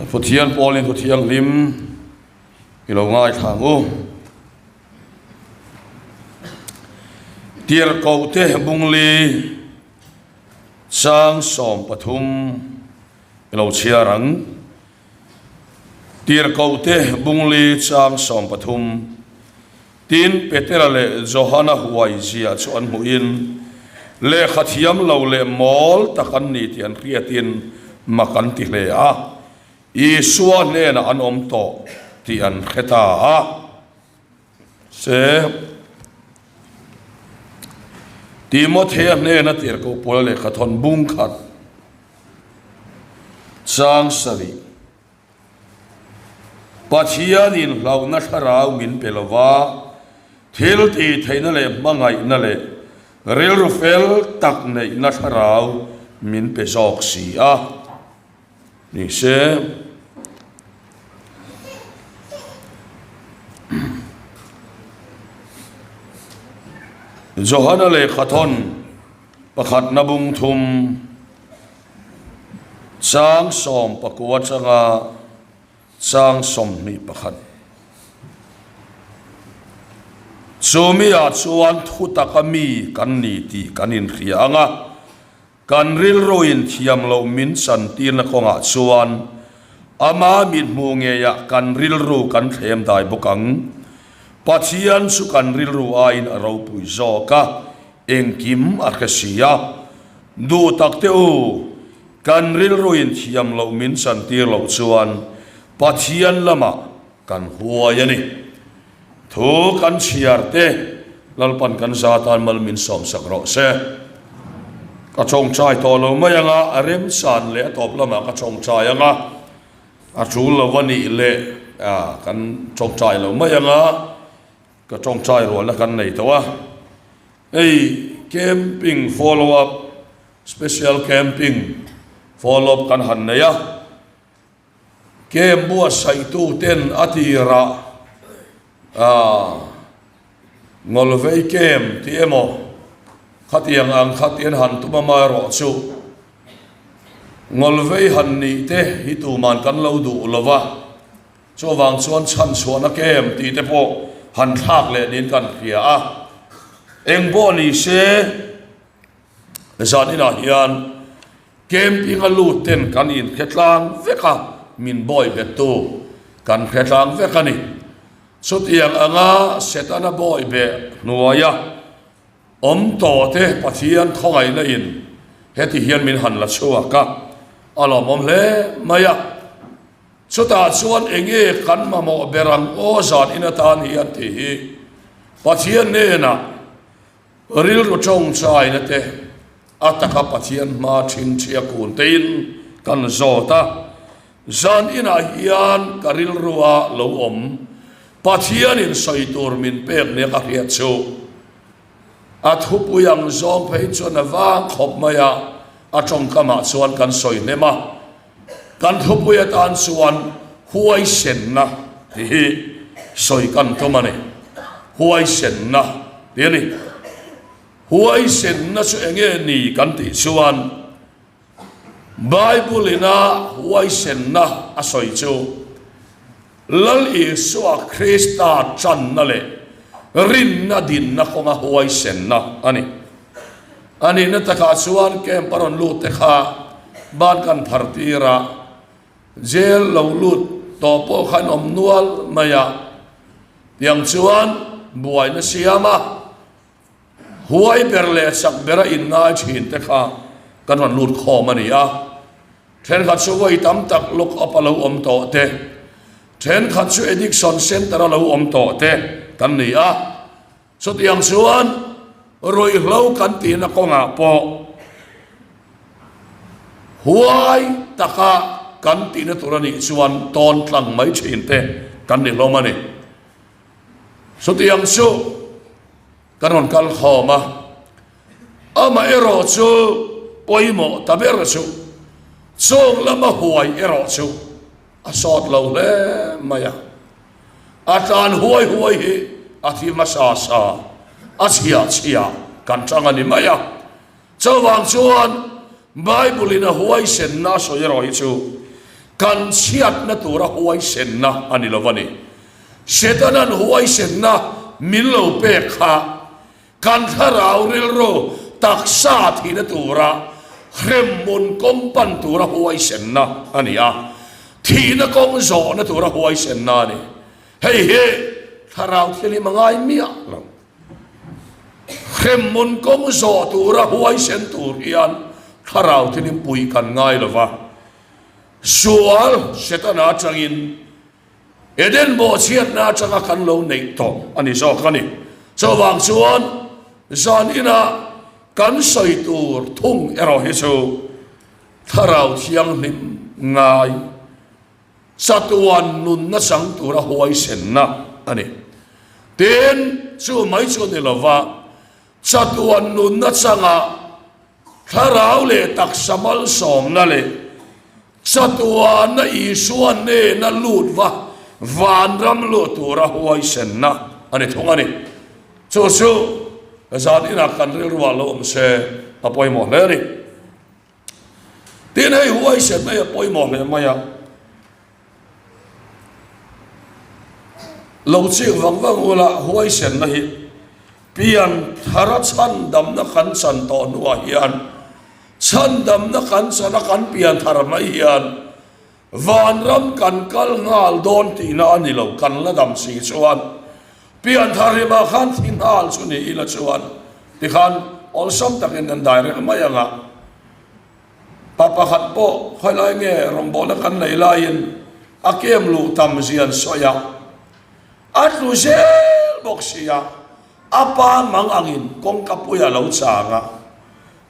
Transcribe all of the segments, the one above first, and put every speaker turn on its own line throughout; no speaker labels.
Pathian pawlin thu thianghlim i lo ngaithla ang u. Tirhkohte bungli chang 13 i lo chhiar ang. Tirhkohte bungli chang 13 Tin, Petera leh Johana huai zia chu an hmuhin, lehkha thiam lo leh mawl tak an ni tih an hriatin mak an ti hle a, Isua hnenah an awm tawh tih an hre ta a. Se. Timothea hnena tirhkoh Paula lehkha thawn bung khat chang sarih. Pathianin hlauhna thlarau min pe lo va, thil tih theihna leh hmangaihna leh rilru fel tak neihna thlarau min pe zawk si a ni se. Johana lehkhathawn pakhatna bung thum. Chang 19 atanga chang 21. Chumi ah chuan thu taka mi kan ni tih kan inhria ang a, kan rilruin thiam loh min chantirna kawngah chuan ama mithmuh ngeiah kan rilru kan thlem dai bawk ang. Pathian chu kan rilru aiin a ropui zawk a, Engkim a hre si a, duh tak teh u, kan rilruin thiam loh min chantir loh chuan Pathian lamah kan huai a ni. Thu kan chhiar te Lalpan kan za tan mal min sawmsak rawh se. Ka chawngchai tawh lo mai anga, a remchan leh a tawp lamah ka chawngchai anga, a tul lo a nih leh kan chawngchai lo mai anga, Ka tawngtai rualna kan nei tawh a, hei camping follow up, special camping follow up kan han nei a, camp buatsaihtu ten a tirah ah Ngawlvei camp tih emaw khatiang ang kha tih an han tum amaherawh chu Ngawlvei han nih te hi tuman kan lo duh lo va. Chuvang chuan chhanchhuahna kem tih te pawh han thlak leh niin kan hria a. Eng pawh ni se, zan inah hian camping a lut ten kan inhre tlang vek a, min bawi bettu kan hre tlang vek a ni. Chutiang anga Setana bawi beh hnuaia awm tawh te Pathian khawngaihna in heti hian min han la chhuak a, a lawmawm hle mai a. Chutah chuan enge kan mamawh ber ang aw zan in atan hian tih hi Pathian hnenah rilru tawngtaina te a taka Pathian hma thin thia kun tein kan zawt a. Zan inah hian ka rilrua lo awm Pathianin sawi tur min pek nia ka hriat chu a thupui ang zawng phei chuan a vang khawp mai a, a tawngkamah chuan kan sawi hnem a. Kan thupui atan chuan huaisenna tih hi sawi kan tum a ni. Huaisenna tih a ni. Huaisenna chu eng nge ni kan tih chuan Bible ina huaisenna a sawi chu Lal Isua Krista channa leh rinna dinna kawnga huaisenna a ni. A nihna takah chuan camp a rawn lut te kha ban kan phar tir a, jail lo lut tawh pawh kha an awm nual mai a, tiang chuan buaina siam a, huai ber leh chak bera inngai thin te kha kan rawn lut khawm a ni a. Thenkhat chu vawi tam tak lock up a lo awm tawh te, thenkhat chu addiction centre a lo awm tawh te kan ni a. Chutiang chuan ruihhlo kan tihna kawngah pawh huai taka kan tihna tur a nih chuan tawn tlang mai thin te kan ni hlawm a ni. Chutiang chu kan rawn kal khawm a. Amaherawh chu pawimawh ta ber chu chung lama huai erawh chu a sawt lo hle mai a. A tlan huai huai hi a thi hmasa sa, a chhia chhia kan chang a ni mai a. Chuvang chuan Bible in a huaisenna a sawi erawh hi chu. Kan chhiatna tura huaisenna a ni lo a ni. Setanan huaisenna min lo pek kha kan thlarau rilru taksa thihna tura hremhmun kawng pan tura huaisenna a ni a, thihna kawng zawhna tura huaisenna a ni. Hei hi thlarau thilhim a ngai miah lo. Hremhmun kawng zawh tura huaisen tur hian thlarau thilhim pui kan ngai lo va. Sual Setana atangin Eden bawhchhiatna atanga kan lo neih tawh a ni zawk a ni. Chuvang chuan zan inah kan sawi tur thung erawh hi chu Thlarau Thianghlim ngai chatuan nunna chang tura huaisenna a ni. Tin, chu mai chu ni lova chatuan nunna changa Thlarau leh taksa malsawmna leh chatuana Isua hnena lut va vanram luh tura huaisenna a ni thung a ni. Chu chu zan inah kan rilruah lo awm se a pawimawh hle a ni. Tin, hei huaisenna hi a pawimawh hle mai a. Lo chik vang vang ula huaisenna hi pian thara chhandamna kan chan tawh hnuah hian chhandamna kan chan a kan pian thar mai hian vanram kan kal nghal dawn tihna a ni lo kan la dam si chuan pian thar hlimah khan thi nghal chu ni ila chuan tikhan awlsam takin kan direct mai ang a. Pa pakhat pawh khawilai nge rawngbawlna kan neih laiin a kem luh tam zia an sawi a, a tlu zel bawk si a, a pa mang angin kawngka pui a lo chang a,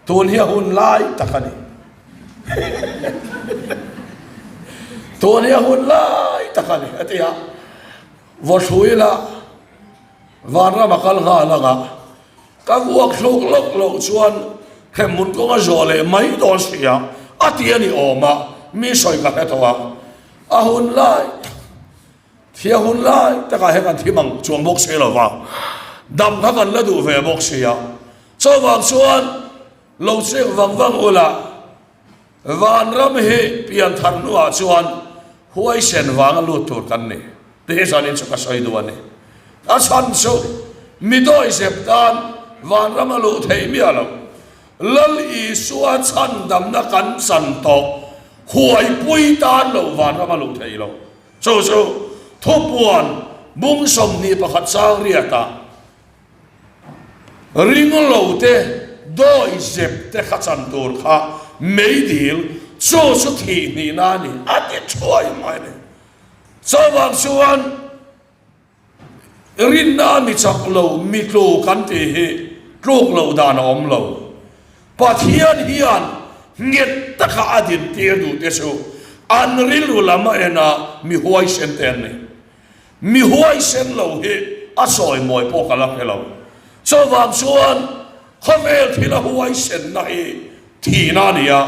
tun hi a hun lai tak a ni. Tun hi a hun lai tak a ni a ti a, vawthlui la vanram a kal nghal ang a, Ka vuak thluk lawk loh chuan hremhmun kawng a zawh leh mai dawn si a, a ti a ni awm a, mi sawi ka hre tawh a. A hun lai tak, thia hun lai takah hian kan thi mang chuang bawk si lo va, dam kha kan la duh ve bawk si a. Chuvang chuan lo chek vang vang ula, Vanram hi pianthar hnuah chuan huaisen vanga lut tur kan ni. Ti hi zanin chu ka sawi duh a ni. A chhan chu mi dawihzep tan vanram a luh theih miah lo. Lal Isua chhandamna kan chan tawh huaipui tan lo vanram a luh theih lo. Chu chu thupuan bung 21 chang riatah Ringlo te, dawi zep te kha chan tur kha meidil chu chu thih hnihna a ni, a ti thuai mai a ni. Chuvang chuan rinna mi chak lo, mi tlu kan tih hi tluk loh dan a awm lo. Pathian hian nghet taka a dintir duh te chu an rilru lam a en a, mi huaisen te an ni. Mi huaisen lo hi a sawi mawi pawh ka la hre lo. Chuvang chuan khawvel thila huaisenna hi thihna a ni a,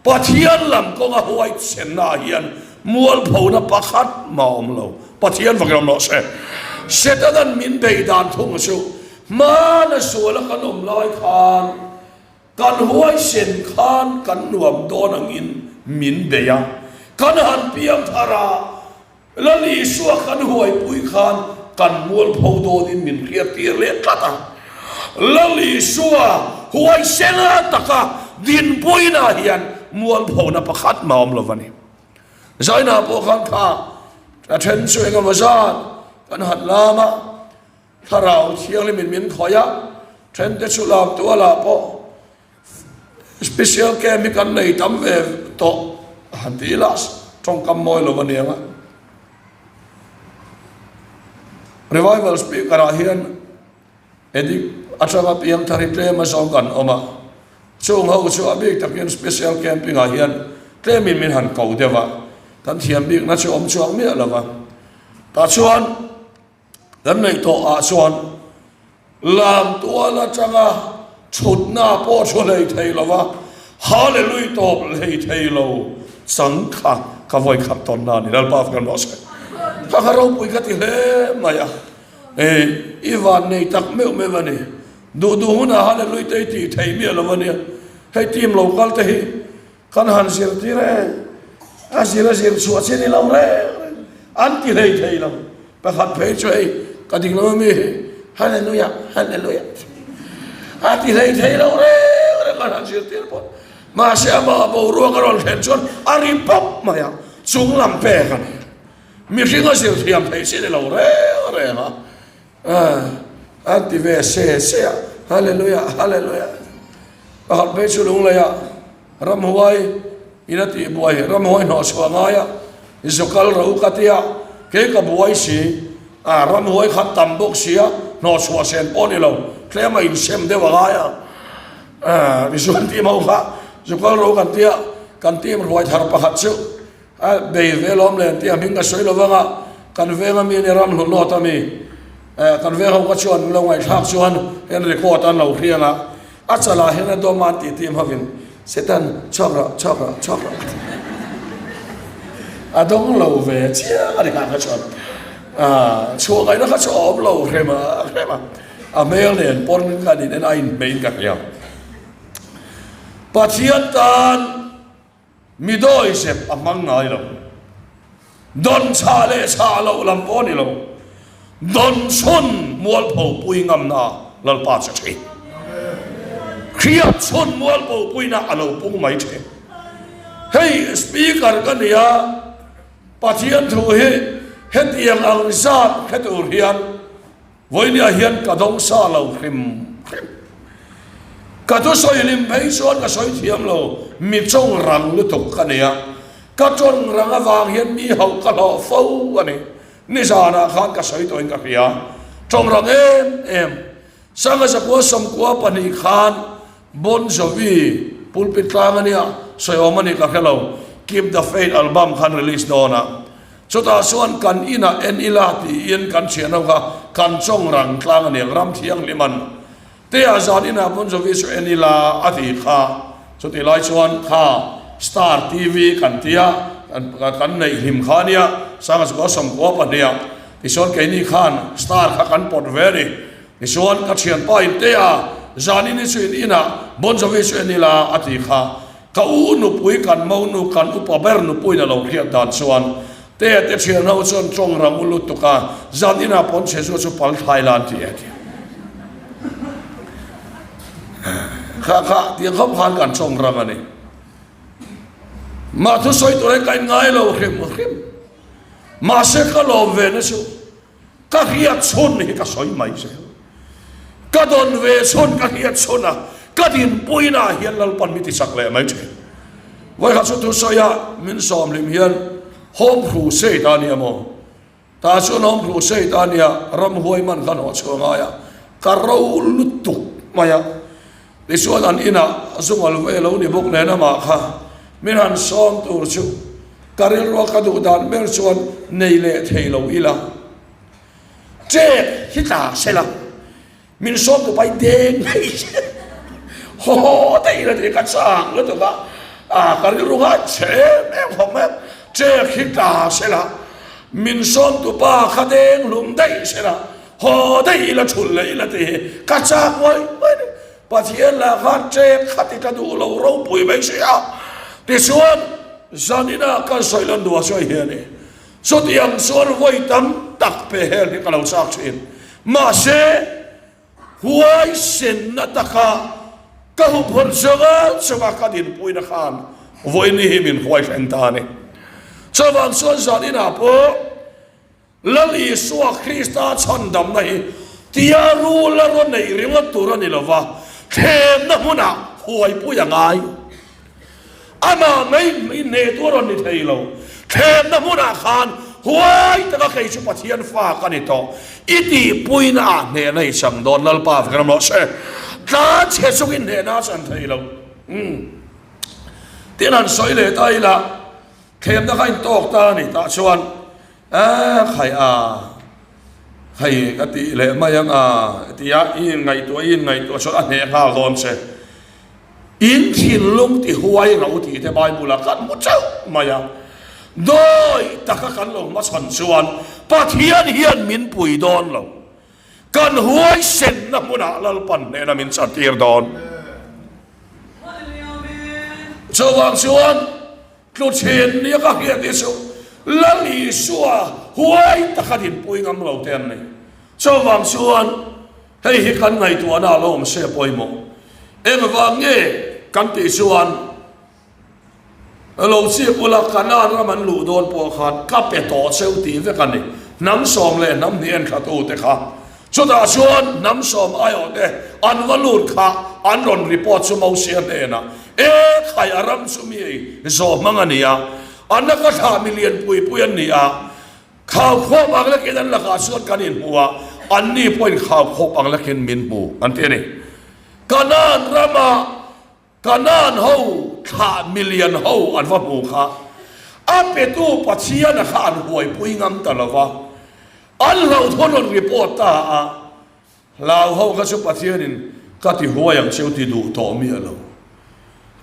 Pathian lam kawnga huaisenna ah hian mualphona pakhat mah a awm lo. Pathian fak ram rawh se. Setanan min bei dan thung chu hmana suala kan awm lai khan kan huaisen khan kan nuam dawn angin min bei a, kan han piang thar a, Lal Isua kan huaipui khan kan mualpho dawnin min hriattir leh tlat a. Lal Isua huaisena taka dinpuina hian mualphona pakhat mah awm lo va ni. Zaina pawh khan kha a then chu engemaw zat kan han lam a, Thlarau Thianghlimin min khawih a, thente chu lam tualah pawh Special camp hi kan nei tam ve tawh a han ti ila tawngkam mawi lo a niang a. Revival speaker ah hian Edik atanga piang thar hi tlem a zawng kan awm a, chung ho chu a bik takin special camping ah hian tlemin min han ko deuh a, kan thiam bikna chu awm chuang miah lo va. Tah chuan Kan neih tawh ah chuan lam tual atanga thutna pawh thu hlei thei lo va, Hallelui tawp hlei thei lo chang kha ka vawi khat tawn na a ni. Lalpa fak rawh se. Kha kha ropui ka ti hle mai a, e i van nei tak meuh meuh a ni. Duh duh hunah Hallelui te i tih thei miah lo a nia. Hei team lo kal te hi Kan han zirtir e. A zir a zir chhuah chi ni lo reng reng an ti hlei thei lo. Pakhat phei chu hei ka ding lo ami hi Hallelujah Hallelujah a ti hlei thei lo reng reng an han zirtir pawh. Mahse amah boruak a rawn thlen chuan a ri pawp mai a, chung lam pek a ni. Mihring a zir thiam theih chi ni lo reng reng a. An ti ve se se a, Hallelujah Hallelujah. Pakhat phei chu Lungleiah Ramhuai in a tih buai, ramhuai hnawh chhuah ngai a, zu kal ro ka ti a, kei ka buai si, a ramhuai khat tam bawk si a, hnawh chhuah sen pawh ni lo, tlem a insem deuh a ngai a, misual team ho kha zu kal ro kan ti a, kan team ruai thar pakhat chu a bei ve lawm le an ti a, hming ka sawi lo vang a, kan veng ami a ni ramhlun lawt ami, kan veng ho kha chuan an lo ngaihthlak chuan hian record an lo hriang a, A chalah hian a dawm a tih tih hmavin Satan chhuak rawh, chhuak rawh, chhuak rawh a ti. A dawng lo ve chiang a ni kha kha chuan chhuah ngaihna kha chu a awm lo hrem a, hrem a. A hmel nen pawn kan in en a inhmeiin ka hria. Pathian tan Mi dawi zep a hmang ngai lo. Dawn chhah leh chhah loh lam pawh a ni lo. Dawn chhun mualpho pui ngamna Lalpa che thin. Hriat chhun mualpho puina a lo pung mai thin. Hei speaker ka nia, Pathian thu hi hetiang ang zat hre tur hian Vawinia hian ka dawng sa lo hrim hrim. Ka thusawi hlim phei chuan ka sawi thiam lo, mi tawng rang lutuk ka nei a, ka tawng rang avang hian mi hauh ka hlawh fo a ni. Nizanah khan ka sawi tawhin ka hria, tawng rang em em. Sanga zakua sawmkua pahnih khan Bon Jovi pulpit tlang a nia, sawi awm a ni ka hre lo, Keep the Faith album khan release dawn a, Chutah chuan kan inah en ila tiin kan thian ho kha kan chawng rang tlang a niang ram thianghlim an tea zan inah Bon Jovi chu en ila a ti kha. Chutih lai chuan kha Star TV kan tia kan neih hlim kha ania Sanga chukua sawmkua pahniha tichuan keini khan Star kha kan pawt ve a ni. Tichuan ka thianpa in tea zan in hi chu in inah Bon Jovi chu en ila a ti kha. Ka u nupui kan monu kan upa ber nupuiin a lo hriat dan chuan Tea te thian ho chuan tawng ram u lutuk a, zan inah pawn chhe chu chu pal thlai la an ti e ti. Kha kha tiang khawp khan kan tawng ram a ni. Mah thusawi tur hi ka in ngai lo hrim hrim. Mahse ka lawm ve na chu. Ka hriat chhun hi ka sawi mai zel. Ka dawn ve chhun ka hriat chhun a, ka dinpuina hian Lalpan mi tichak leh mai thin. Vawikhat chu thusawi a min sawm hlim hian Home Crusade a nia maw? Tah chuan Home Crusade a nia, ramhuai man kha hnawh chhuah ngai a, ka ro lutuk mai a. Tichuan an inah zungal ve lo ni bawk nen amah kha min han sawm tur chu ka rilrua ka duh dan ber chuan nei leh thei lo ila. Ṭek hi tla sela min sawm tu pai deng mai che haw haw te ila tih ka chang lutuk a, a ka rilru kha chhe em em khawp mai a, ṭek hi tla sela min sawm tu pa kha deng hlum daih sela Haw daih ila thulh leh ila tih hi ka chak ngawih ngawih a ni. Pathian lah khan ṭek khat i ka duh lo ropui mai si a. Tichuan, zanina kan sawi lan duh a sawi hi a ni. Chutiang chuan vawi tam tak pe hel hi ka lo chak ṭhin. Mahse, huaisenna taka ka huphurh chunga chunga ka dinpuina khan vawiin hi min huai thleng ta a ni. Chuvang chuan zaninah pawh Lal Isua Krista chhandamna hi tia rul a rawn neih ringawt tur a ni lo va, thlemna hmunah huaipui a ngai. Amah mai inhnehtu a rawn ni thei lo. Thlemna hmunah khan huai taka kei chu Pathian fa ka ni tawh. I tihpuina ah hnehna i chang dawn Lalpa vek ram rawh se. Tlan chhe chungin hnehna a chan thei lo. Tin han sawi leh ta ila, thlemna kha intawk ta a ni tah chuan A khai a, hei ka tih leh mai ang a tia i inngaihtuah i inngaihtuah chuan a hneh nghal dawn che. In thinlung ti huai ro tih te Bible ah kan hmu teuh mai a. Dawi taka kan lo hmachhan chuan Pathian hian min pui dawn lo. Kan huaisenna hmunah Lalpan hnehna min chantir dawn. Chuvang chuan. Tlu thin nia ka hriat hi chu Lal Isua huai taka dinpui ngam lo te an ni. Chuvang chuan hei hi kan ngaihtuahna a lo awm se pawimawh. Engvang nge kan tih chuan lo chip ula Kanaan ram an luh dawn pawh khan ka pe tawh cheu tih vek a ni. Hnam sawm leh hnam hnih enthlatu te kha Chutah chuan hnam sawm aiawhte an va lut kha an rawn report chu Mosia hnenah, E khai a ram chu mi zawh hmang a ni a, an laka thlah mi lian pui pui an ni a, khau khawp ang lekin an lakah chuan kan inhmu a, anni pawhin khau khawp ang lekin min hmu, an ti a ni. Kanaan ramah Kanaan ho thlah milian ho an va hmu kha a petu Pathiana kha an huaipui ngam ta lo va, an hlauhthawn rawn report ta a, hlau ho kha chu Pathianin ka ti huai ang cheu ti duh tawh miah lo.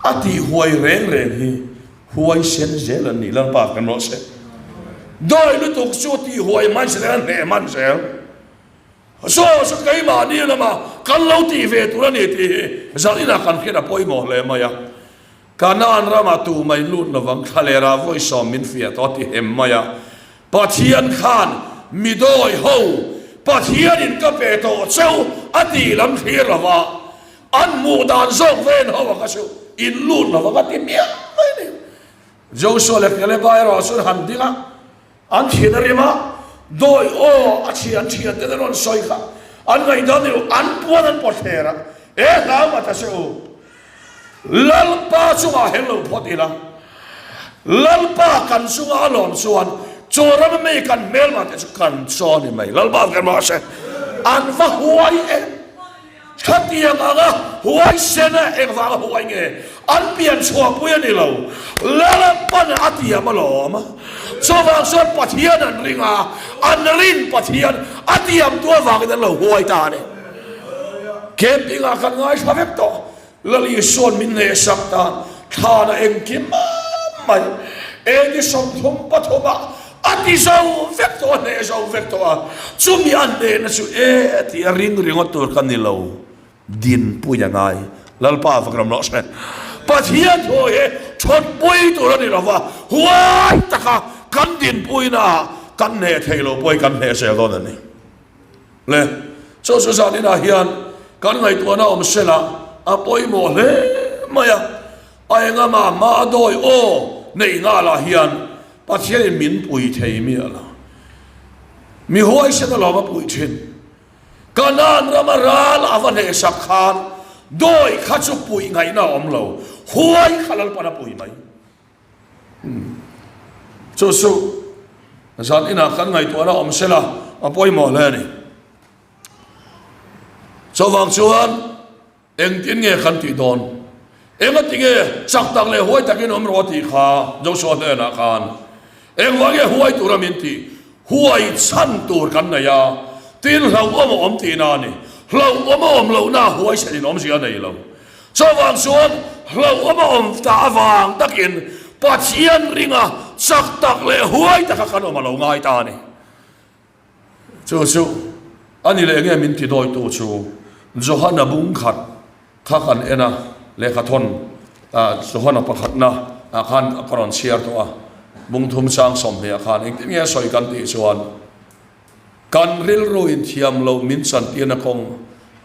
A tih huai reng reng hi huai sen zel an ni, Lalpa kan rawh se. Dawi lutuk chu tih huai hman zel an hneh hman zel. Saw chu keimahni lama kan lo tih ve tur a ni tih hi zaninah kan hriat a pawimawh hle mai a. Kanaan ramah tu mai lut lovang thlalera vawi sawm min fiah tawh a ti hem mai a. Pathian khan mi dawi ho Pathianin ka pe tawh cheu a tih lam thlir lova an hmuh dan zawk ven ho a kha chu in lut lovang a ti miah mai a ni. Joshua leh Caleb-a erawh chuan han ding a. An thian a rem a, dawi aw a thian thian ten an rawn sawi kha an ngaihdan ni lo, an puan an pawt hler a, e hlau mah ta se u, Lalpa chungah hel lo phawt ila, Lalpa kan chunga a lawm chuan chaw ram a mi kan hmelma te chu kan chaw ni mai, Lalpa kan mah se an va huai em. Khatiang anga huaisena engvanga huai nge an pian chhuahpui a ni lo. Lalpan a tiam alawm. Chuvang chuan Pathian an ring a, an rin Pathian a tiamtu avangin an lo huai ta a ni. Camping-ah kan ngaithla vek tawh. Lal Isua'n min hnehsak ta, thlana engkim mai eng i 33 ah a ti zo vek tawh a, hneh zo vek tawh a, chumi a hnehna chu e tih a ring ringawt tur ka ni lo, dinpui a ngai. Lalpa vak ram rawh se. Pathian thu hi thawtpui tur a ni lo va, huai taka kan dinpuina ah kan hneh thei lo pawhin kan hneh zel dawn a ni. Le, chu chu zan inah hian kan ngaihtuahna awm sela a pawimawh hle mai a, a engama hma a dawi aw neih nghalah hian Pathianin min pui thei miah lo. Mi huaisen alawm a puih thin. Kanaan rama ral a va hnehsak khan dawi kha chu puih ngaihna a awm lo, huai kha Lalpan a pui mai. Chu chu zan inah kan ngaihtuahna awm sela a pawimawh hle a ni. Chuvang chuan engtin nge kan tih dawn? Engati nge chak tak leh huai takin awm rawh a tih kha Joshua hnenah khan engvang nge huai tura min tih? Huai chhan tur kan nei a, tin hlauhawm a awm tihna a ni. Hlauhawm a awm lohna huaisenin awmzia a nei lo. Chuvang chuan hlauhawm a awm ta avang takin Pathian ringa chak tak leh huai taka kan awm a lo ngai ta a ni. Chu chu a ni leh nge min ti dawitu chu Johana bung khat kha kan en a, lehkhathawn Johana pakhatna ah khan ka rawn chhiar tawh a, bung thum chang 20 ah khan engtin nge a sawi kan tih chuan, Kan rilru inthiam loh min chantirna kawng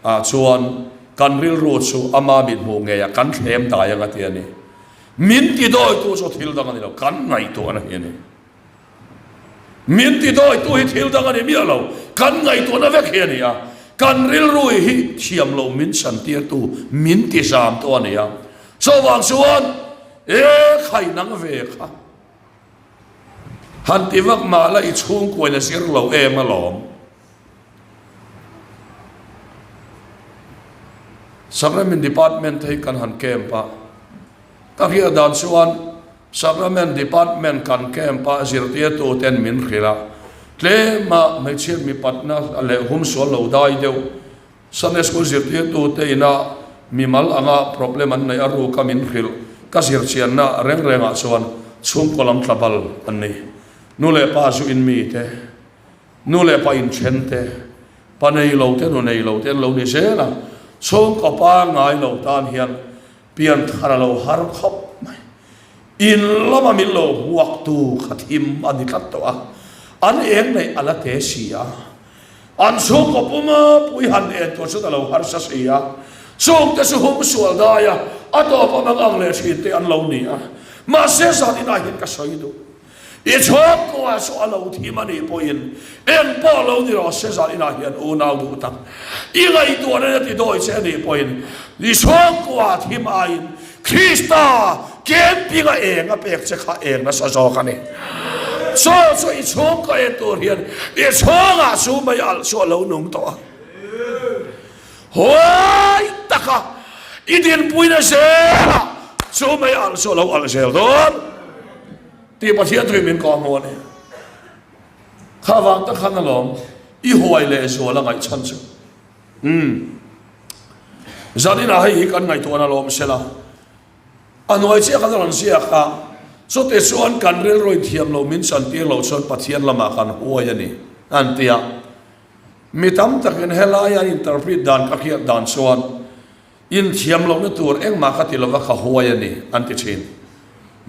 ah chuan kan rilru chu ama mithmuh ngeiah kan thlem dai ang a ti a ni. Min ti dawitu chu thil dang a ni lo, kan ngaihtuahna hi a ni. Min ti dawitu hi thil dang a ni miah lo, kan ngaihtuahna vek hi a ni a. Kan rilru hi thiam loh min chantirtu, min ti zamtu a ni a. Chuvang chuan, E khai nang ve kha. Han ti vak mah la i chhungkuain a zir lo em alawm. Sacrament Department te hi kan han camp a, ka hriat dan chuan Sacrament Department kan camp a zirtirtu ten min hrilh a, tlema hmeichhiat mipatna leh humsual lo dai deuh Sunday School zirtirtute ina mimal anga problem an neih a ruk a min hrilh ka zirchianna reng rengah chuan chhungkaw lam tla bal an ni. Nu leh pa zu in mi te, nu leh pa inthen te, pa nei lo te, nu nei lo te an lo ni zel a, chhungkaw pangngai lo tan hian pian thar a lo har khawp mai. In lama min lo huaktu kha thim a ni tlat tawh a, an eng neih a la te si a. An chhungkaw puma pui han en tur chuan a lo harsa si a, chungte chu hum sual dai a, a tawp a mang ang leh thin te an lo ni a. Mahse zan inah hian ka sawi duh. I chhungkua chu a lo thim a nih pawhin eng pawh lo ni rawh se zan inah hian unau duh tak i ngaihtuahna in a ti dawi che a nih pawhin i chhungkua thim aiin Krista camping a eng a pek che kha eng nasa zawk a ni. Chaw chu i chhungkaw en tur hian i chhungah chu mei alh chu a lo nung tawh a. Huai taka i dinpuina zelah chu mei alh chu a lo alh zel dawn tih Pathian thuin min kawh hmu a ni. Kha vang tak khan alawm i huai leh zual a ngaihchhan chu. Umm. Zaninah hei hi kan ngaihtuahna lawm sela. A hnuai chiah kan rawn ziak a, chute chuan kan rilru inthiam lo min chantir lo chuan Pathian lamah kan huai a ni, an ti a. Mi tam takin helai an interpret dan ka hriat dan chuan inthiam lohna tur engmah ka ti lova ka huai a ni, an ti thin.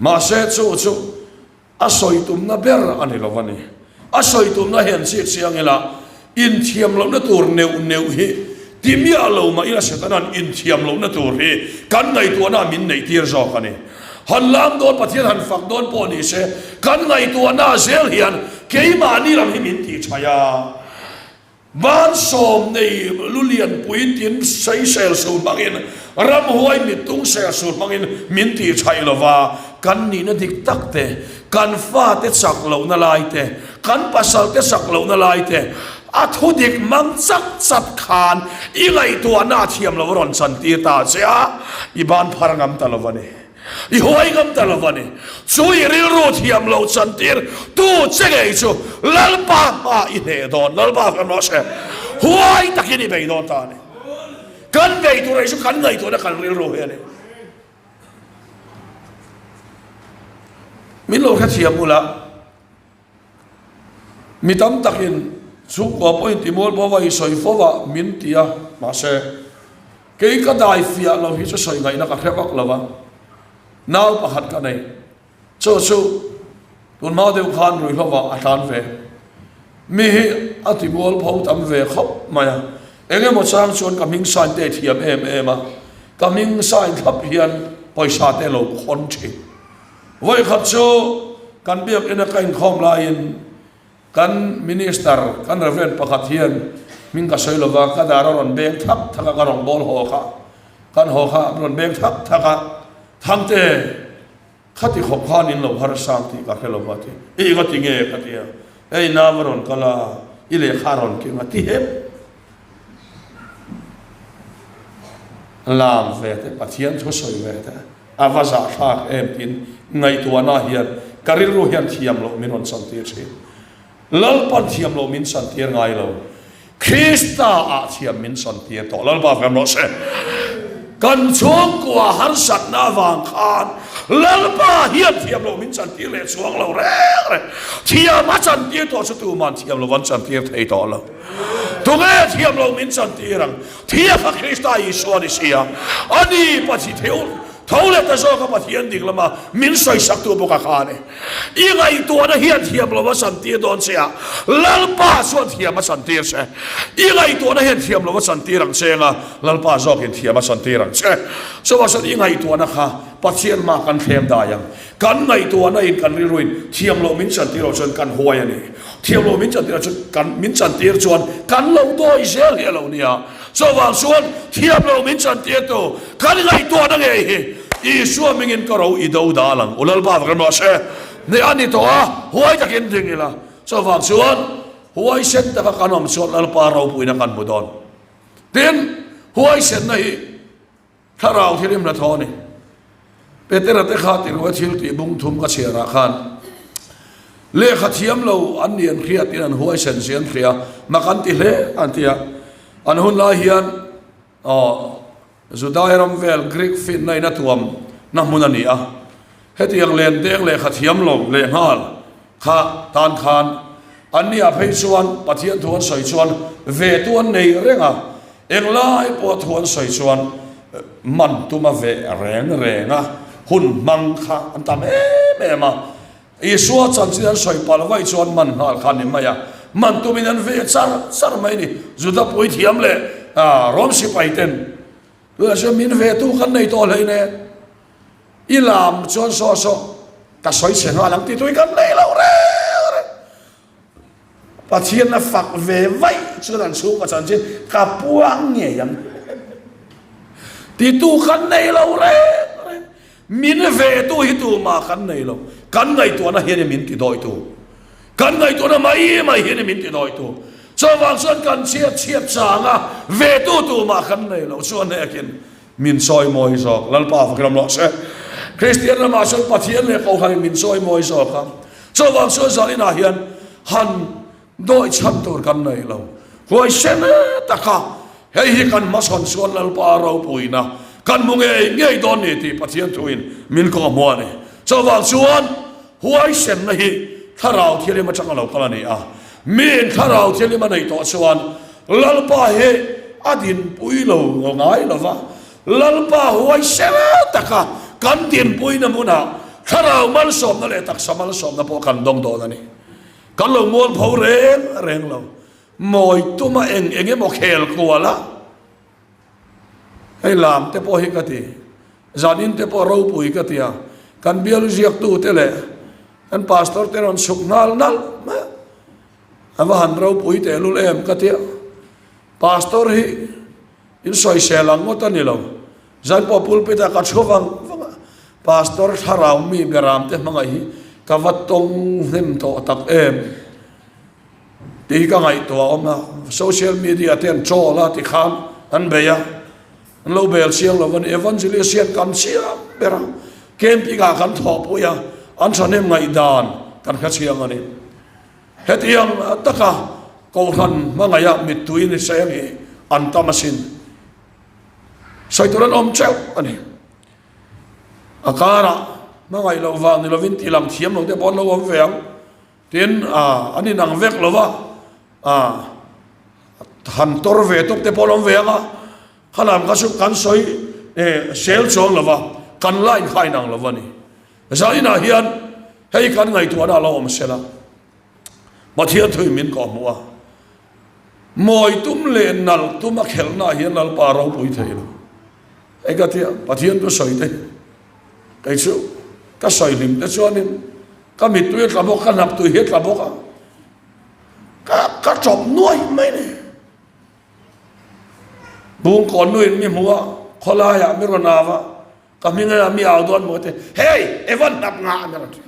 Mahse chu chu A sawi tumna ber a ni lo a ni. A sawi tumna hian chiah chiang ila, inthiam lohna tur neuh neuh hi ti miah lo mah ila Setana'n inthiam lohna tur hi kan ngaihtuahna min neih tir zawk a ni. Han lam dawn Pathian han fak dawn pawh ni se, kan ngaihtuahna zel hian keimahni lam hi min tih thaih a. Vansawm nei lulian puitin sawisel sur hmangin, ramhuai mittung sel sur hmangin min tih thaih lo va, kan nihna dik tak te, kan fate chak lohna lai te, kan pasal te chak lohna lai te, a thu dik mang chat chat khan i ngaihtuahna a thiam lo rawn chantir ta che a, i ban phar ngam ta lo va ni. I huai ngam ta lo va ni. Chu i rilru thiam lo chantir tu che ngei chu Lalpa hma i hneh dawn. Lalpa kan rawh se. Huai takin i bei dawn ta a ni. Kan bei tur ei chu kan ngaihtuahna kan rilru hi a ni. Min lo hrethiam ula. Mi tam takin chhungkua pawhin timual pawh va i sawi fo va min ti a, mahse kei ka dai fiah lo hi chu sawi ngaihna ka hre vak lo va, nau pakhat ka nei, chu chu tun hma deuh khan ruihhlo ah a tlan ve, mi hi a timual pho tam ve khawp mai a, eng emaw chang chuan ka hming sign te thiam em em a, ka hming sign thlap hian pawisa te lo khawn thin. Vawikhat chu kan biakina ka inkhawm laiin kan Minister, kan Reverend pakhat hian hming ka sawi lova, ka dar a rawn beng thak thak a, ka rawn bawl haw kha, kan haw kha a rawn beng thak thak a, Thangte, khati khawp khan in lo harsang tih ka hre lova ti, i nga ti nge ka ti a, hei nau a rawn kal a, i lehkha a rawn keng a ti hep. Lam ve te, Pathian thu sawi ve te. A va zahthlak em tiin ngaihtuahna hian ka rilru hian thiam loh min rawn chantir thin. Lalpan thiam loh min chantir ngai lo. Krista ah thiam min chantir tawh. Lalpa fem rawh se. Kan chhungkua harsatna avang khan Lalpa hian thiam loh min chantir leh chuang lo reng reng. Thiam a chantir tawh chu tuman thiam loh an chantir thei tawh lo. Tunge thiam loh min chantir ang? Thia kha Krista Isua ni si a, a ni Pathian tho leh ta zawk a Pathian dik lama min sawisaktu bawk a kha a ni. I ngaihtuahna hian thiam lo a chantir dawn che a, Lalpa chuan thiam a chantir che. I ngaihtuahna hian thiam lo a chantir ang che anga, Lalpa zawkin thiam a chantir ang che. Chuvang chuan i ngaihtuahna kha Pathian hmaa kan thlem dai ang. Kan ngaihtuahna in kan rilru in thiam loh min chantir loh chuan kan huai a ni. Thiam loh min chantir loh chuan kan min chantir chuan kan lo dawi zel hi a lo nia. Chuvang chuan thiam loh min chantir tu kan ngaihtuahna ngei hi Isua hmingin ka ro i do dal ang. U Lalpa va kan rawh se. Hneh a ni tawh a, huai takin ding ila. Chuvang chuan huaisen taka kan awm chuan Lalpa ropuina kan hmu dawn. Tin, huaisenna hi Thlarau thil imla thaw a ni. Petera te kha tiruai thil tih bung thum ka chhiarah khan lehkha thiam lo an ni an hriat in an huaisen si an hria mak an ti hle an ti a. An hun lai hian aw Judai ram vel Greek finna in a tuam na hmun a ni a. Hetiang len deng lehkha thiam lo lehnghal kha tan khan an ni ah phei chuan Pathian thu an sawi chuan ve tu an nei reng a, englai pawh thu an sawi chuan man tuma ve reng reng a. hun hmang kha an tam em em a. Isua chanchin an sawi palh vaih chuan man nghal kha a ni mai a, man tumin an ve char char mai a ni. Juda puithiam leh Rom sipai ten tunah chuan min ve tu kan nei tawh hlei nen i lam chuan saw saw ka sawi chhe nghal ang tih tui kan nei lo reng reng. Pathian a fak ve vaih chuan an chhungkaw chanchin ka puang ngei ang titu kan nei lo reng reng. Min vetu hi tumah kan nei lo. Kan ngaihtuahna hian i min ti dawitu. Kan ngaihtuahna mai mai hian i min ti dawitu. Chuvang chuan kan chhiat chhiat changa vetu tumah kan nei lo. Chuan hnekin min chawi mawi zawk. Lalpa fak ram rawh se. Kristian ramah chuan Pathian leh Kohhranin min chawi mawi zawk a. Chuvang chuan zaninah hian han Dawi chhan tur kan nei lo. Huaisen taka hei hi kan hmachhawn chuan Lalpa ropuina kan hmu ngei ngei dawn ni tih Pathian thuin min kawhhmuh a ni. Chuvang chuan huaisenna hi Thlarau Thianghlim atanga lo kal a ni a. Miin Thlarau Thianghlim a neih tawh chuan Lalpa hi a dinpui lo ngai lo va, Lalpa huaisen taka kan dinpuina hmunah Thlarau malsawmna leh taksa malsawmna pawh kan dawng dawn a ni. Kan lo mual pho reng reng lo. Mawi tuma eng eng emaw khel kual a, hei lam te pawh hi ka ti, zanin te pawh ropui ka ti a, kan bial ziaktu te leh kan pastor te rawn chhuk nghal nalh mai a, a va han ropui tehlul em ka ti a, pastor hi in sawisel ang ngawt a ni lo. Zan pawh pulpit ah ka thu vang vang a, Pastor thlarau mi beram te hmangaih hi ka va tawng hnem tawh tak em tih hi ka ngaihtuah awm a, social media te an troll a tikhan an bei a, an lo bel chiang lo a ni, Evangelist hian kan chiang ber a, camping ah kan thawhpui a, an thahnem ngaihdan kan hre chiang a ni. Hetiang taka Kohhran hmangaiha mittui ni seng hi an tam asin. Sawi tur an awm teuh a ni. A karah hmangaih loh vang ni lovin tih lang thiam lo te pawh an lo awm ve ang. Tin, an inang vek lo va, han tawr ve tawp te pawh an awm ve ang a. Khalam kha chu kan sawi sel chuang lo va, kan line kha a inang lo va ni. Zaninah hian hei kan ngaihtuahna a lo awm sela. Pathian thuin min kawhhmuh a, mawi tum leh nalh tum a khelhna ah hian Lalpa ropui thei lo. Hei ka tia, Pathian chu sawi te, kei chu ka sawi hlim te chuanin ka mittui a tla bawk, ka hnaptui hi a tla bawk a, ka ka tawp nuai mai ni. Bungkawn nuin mi hmu a, khawlaiah mi rawn au a, Ka hming a mi au dawn maw te, Hey! Evan hnap nga a rawn ti.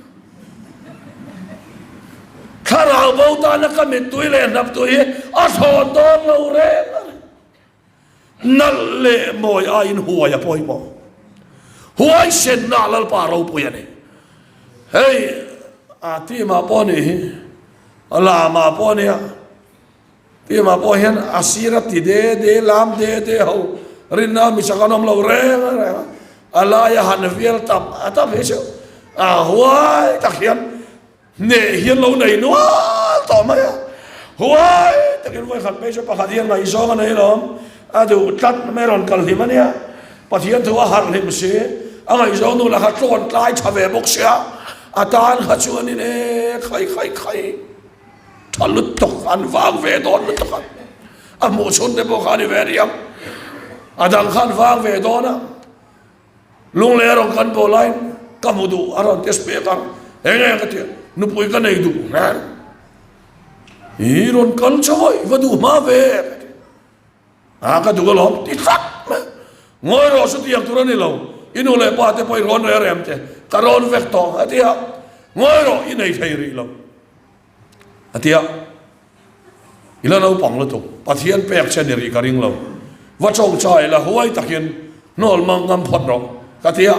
Thlarau bo tana ka mittui leh hnaptui hi a thawn dawn lo reng a ni. Nalh leh mawi aiin huai a pawimawh. Huaisenna Lalpa ropui a ni. Hei, a team-ah pawh a nih hi, a lamah pawh a nia. Tima pawh hian a sir a ti de de, lam de de ho, rinna mi chak an awm lo reng reng a, a laia han vial tap a tap hi chu a huai tak hian hneh hian lo nei nual tawh mai a, huai takin vawi khat phei chu pakhat hian ngaihzawng a nei lawm, a duh tlat mai rawn kal hlim a nia, Pathian thu a harh hlim si, a ngaihzawng nu lah kha tlawn tlai tha ve bawk sia, a tan kha chuanin e khai khai khai. Tha lutuk an vang ve dawn lutuk a, a hmuh chhun te pawh kha a ni ve riang, a dang kha an vang ve dawn a, lunglei a rawn kan pawh laiin ka hmu duh a rawn test pek a, eng nge ka ti a, nupui ka nei duh hmel, i rawn kal chawi va duh hma ve ka ti, a ka duh alawm ti tlat mai, ngawi rawh chu tiang tur a ni lo, i nu leh pa te pawh i rawn reh rem te, ka rawn vek tawh a ti a, ngawi rawh i nei thei rih lo. A ti a, I la naupang lutuk, Pathian pek che ni rih ka ring lo, va chawngchai la huai takin hnawl mang ngam phawt rawh, ka ti a.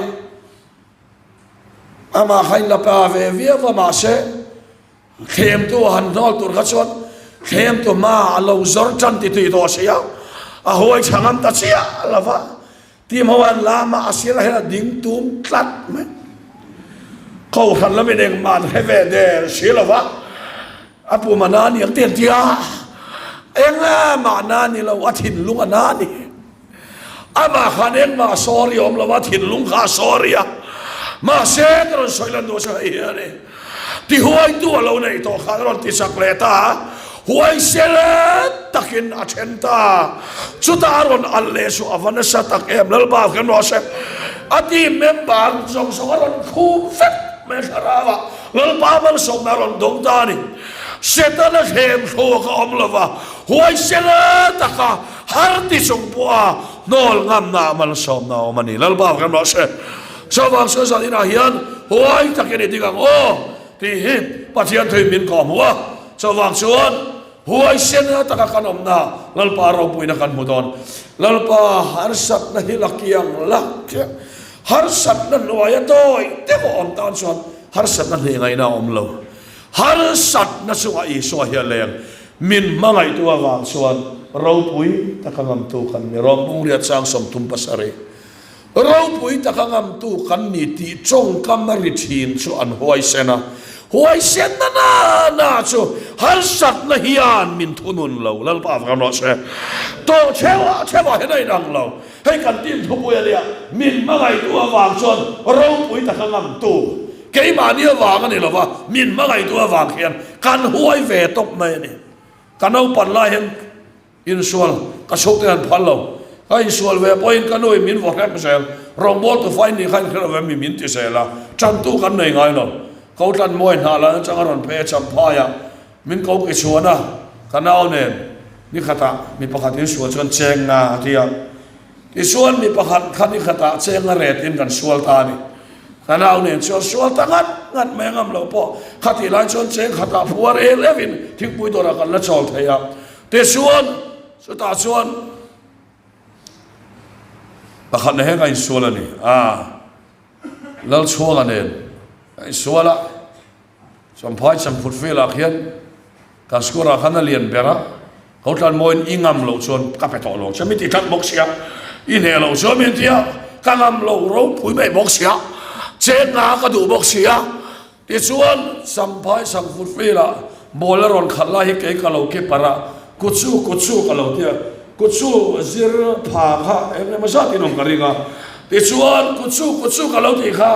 Amah kha in la pa ve viau va, mahse thlemtu a han hnawl tur kha chuan thlemtu hma a lo zawr tan ti tui tawh si a, a huai chha ngam ta chiah lo va. Team ho an lam a, a sirah hian a ding tum tlat mai. Kohhran lamin engmah an hre ve der si lo va, a pum a na ni ang tih an ti a, engmah na ni lo, a thinlung a na ni. Amah khan engmah sorry awm lo va, a thinlung kha a sorry a. Mahse, ka rawn sawi lan duh chu hei hi a ni. Tihuaitu a lo neih tawh khan a rawn tichak leh ta a, huaisel takin a then ta. Chutah a rawn alh leh chu a va nasa tak em, Lalpa kan rawh se. A team member zawng zawng a rawn khum vek mai thlarau ah Lalpa malsawmna a rawn dawng ta a ni. Setana thlem thlawk a awm lova, huaisel taka har ti chung pawha hnawl ngamna ah malsawmna a awm a ni. Lalpa kan rawh se. Chuvang chuan zan inah hian huai takin i ding ang aw tih hi Pathian thuin min kawh hmu a. Chuvang chuan huaisen taka kan awmna Lalpa ropuina kan hmu dawn. Lalpa harsatna hi la kiang la chiah. Harsatna hnuaia dawi deuh a awm tan chuan harsatna hneh ngaihna a awm lo. Harsatna chungah Isua hi a leng. Min hmangaihtu avang chuan ropui taka ngamtu kan ni. Rom Bungriat chang 37. Ropui taka ngamtu kan ni tih tawngkam a ri thin chu an huaisen a, huaisenna na na chu harsatna hian min thunun lo. Lalpa vang rawh se. Tawh theuh theuh ah hian a inang lo. Hei kan team thupui a nia, min hmangaihtu avang chuan ropui taka ngamtu keimahni avang a ni lo va, min hmangaihtu avang hian kan huai ve tawp mai a ni. Ka naupan lai hian Insual ka chhuk te han phal lo. Ka insual ve pawhin ka nuin min vaw hrep zel. Rawngbâwl tufa in nih kha inhre lo em mi min ti zel a. Ṭantu kan nei ngai lo. Ko tlan mawi hnah lan aṭang a rawn phei a Champhai ah min ko ki chhuan a, ka nau nen ni khatah mi pakhat insual chuan cheng nga a ti a. Tichuan mi pakhat kha ni khatah cheng a ret in kan sual ta a ni. Ka nau nen chuan sual ta ngat ngat mai a ngam lo pawh. Khatih lai chuan cheng khatah phuar el evin thingpui dawrah kan la chawl thei a. Tichuan, chutah chuan pakhat na heng a insual a ni. A, Lalchhuanga nen a insual a, Champhai Champhut velah khian kan score ah khan a lian ber a, Ko Tlanmawiin i ngam loh chuan ka pe tawh lo che, mi ti tlat bawk sia, i hneh loh chuan min ti a, ka ngam lo ropui mai bawk sia, chenga ka duh bawk sia. Tichuan, Champhai Sangfut velah ball a rawn khalh lai hi kei ka lo ke parh a, kutchu kutchu ka lo ti a, kutchu zir pha kha eng emaw zat in awm ka ring a, tichuan kutchu kutchu ka lo tih kha,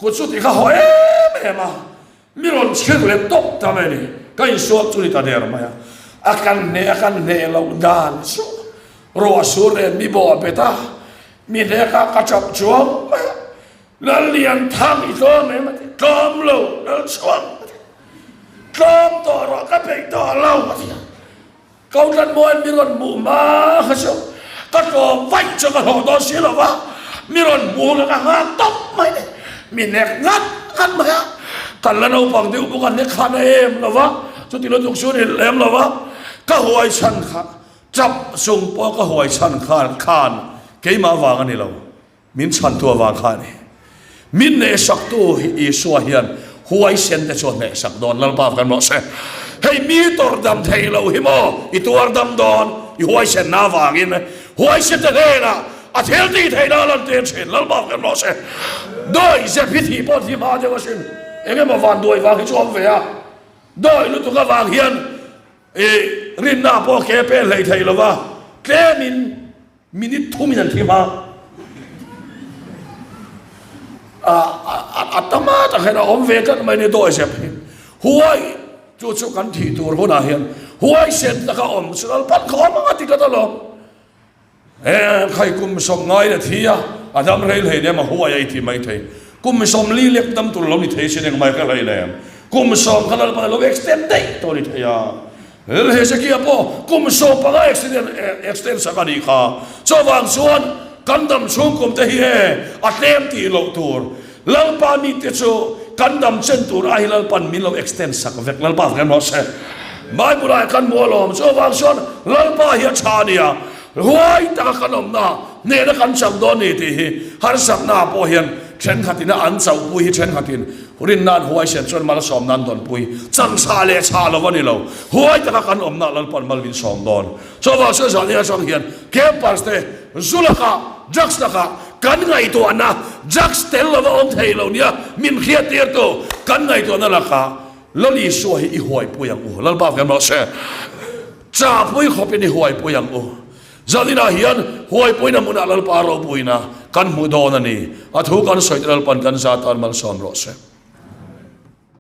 kutchu tih kha haw em em a, mi rawn chhir leh tawp ta mai a ni, ka insuak chu ni ta der mai a, a kan hneh a kan hneh loh dan chu ruah sur nen mi bawh a bet a, mi hneh kha ka chap chuang mai a. Lallian Thang i tlawm em a ti, tlawm lo Lalchhuang a ti, tlawm tawh rawh ka peih tawh lo a ti a, Kotlan Mawian mi rawn hmuh hma kha chu ka tlawm vaih chu ka hlawh dawn si lo va, mi rawn hmuh kha ka nghak tawp mai ni, mi nek ngat ngat mai a, kan la naupang deuh bawk a nek khan a em lo va, chuti lutuk chu ni lem lo va, ka huai chhan kha chap chung pawh ka huai chhan khan khan keimah vang a ni lo. Min chhantu avang kha a ni. Min hnehsaktu hi Isua hian huaisen te chu a hnehsak dawn. Lalpa kan rawh se. Hei mi tawrh dam thei lo hi maw i tuar dam dawn i huaisenna avangin huaisen te hnenah a thil tih theihna a lan tir thin. Lalpa kan rawh se. Dawi zep hi thih pawh thi hma deuh asin. Eng emaw van duai vang hi chu awm ve a. Dawi lutuk avang hian i rinna pawh ke pen hlei thei lova tlemin Minute thumin an thim a, a tam a tak hian a awm ve tlat mai ni dawi zep hi. Huai chu chu kan thih tur hunah hian huaisen taka awm chu Lalpan kha awm ang a ti tlat alawm. E khai kum sawm ngaiin a thi a, a dam rei hlei nem a huai a i ti mai thei. Kum 40 lek dam tur lo ni thei sin engmai ka hlei lem. Kum sawm kha Lalpan a lo extend daih tawh ni thei a. Lal Hezekia pawh kum 15 accident extend sak a nih kha. Chuvang chuan kan dam chhung kum te hi e a tlem tih loh tur. Lalpa mite chu kan dam chen tur ai hi Lalpan min lo extend sak vek. Lalpa vek rawh se. Bible ah kan hmu alawm. Chuvang chuan Lalpa hi a tha a nia. Huai taka kan awmna hnehna kan chang dawn ni tih hi harsatna pawh hian thenkhatin a an chauhpui hi thenkhatin Rinna'n huaisen chuan malsawm nan dawnpui chanchah leh chhah lo a ni lo. Huai taka kan awmna Lalpan mal min sawm dawn. Chuvang chuan zan eng atang hian campers te zu lakah, drugs lakah kan ngaihtuahna, drugs tel lova awm thei lo nia min hriattirtu kan ngaihtuahna lakah Lal Isua hi i huaipui ang u. Lalpa kan rawh se. Chahpui khawpin i huaipui ang u. Zaninah hian huaipuina hmunah Lalpa ropuina. kan hmu dawn a ni. A thu kan sawi te Lalpan kan za tan malsawm rawh se.